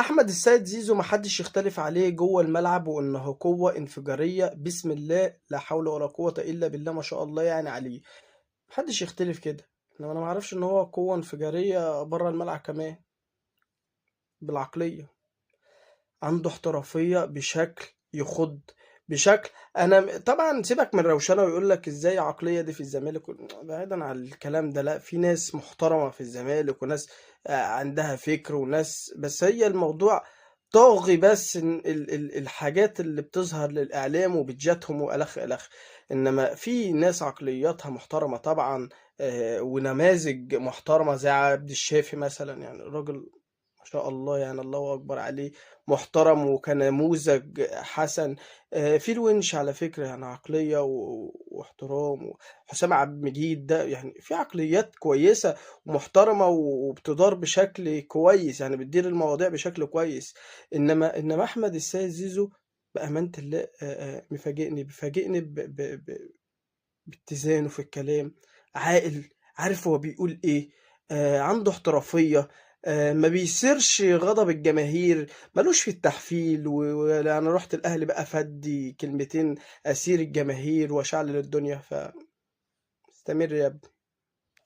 احمد السيد زيزو محدش يختلف عليه جوه الملعب، وانه قوة انفجارية، بسم الله لا حول ولا قوة الا بالله، ما شاء الله يعني عليه، محدش يختلف كده. انما انا معرفش ان هو قوة انفجارية بره الملعب كمان، بالعقلية عنده احترافية بشكل يخض، بشكل انا طبعا سيبك من روشنه ويقول لك ازاي عقلية دي في الزمالك، بعيدا عن الكلام ده، لا في ناس محترمه في الزمالك وناس عندها فكر وناس، بس هي الموضوع طاغي، بس إن الحاجات اللي بتظهر للاعلام وبتجاتهم والخ الخ. انما في ناس عقلياتها محترمه طبعا، ونماذج محترمه زي عبد الشافي مثلا، يعني الراجل ما شاء الله، يعني الله اكبر عليه، محترم وكنموذج حسن. في الونش على فكرة يعني عقلية واحترام، وحسام عبد المجيد ده يعني في عقليات كويسة ومحترمة وبتدار بشكل كويس، يعني بتدير المواضيع بشكل كويس. انما احمد السيد زيزو بأمانة الله، مفاجئني، بيفاجئني باتزانه في الكلام، عاقل، عارف هو بيقول ايه، عنده احترافية، ما بيسيرش غضب الجماهير، ملوش في التحفيل ولا انا رحت الاهلي بقى فدي كلمتين اسير الجماهير واشعلل الدنيا. فاستمر يا ابني.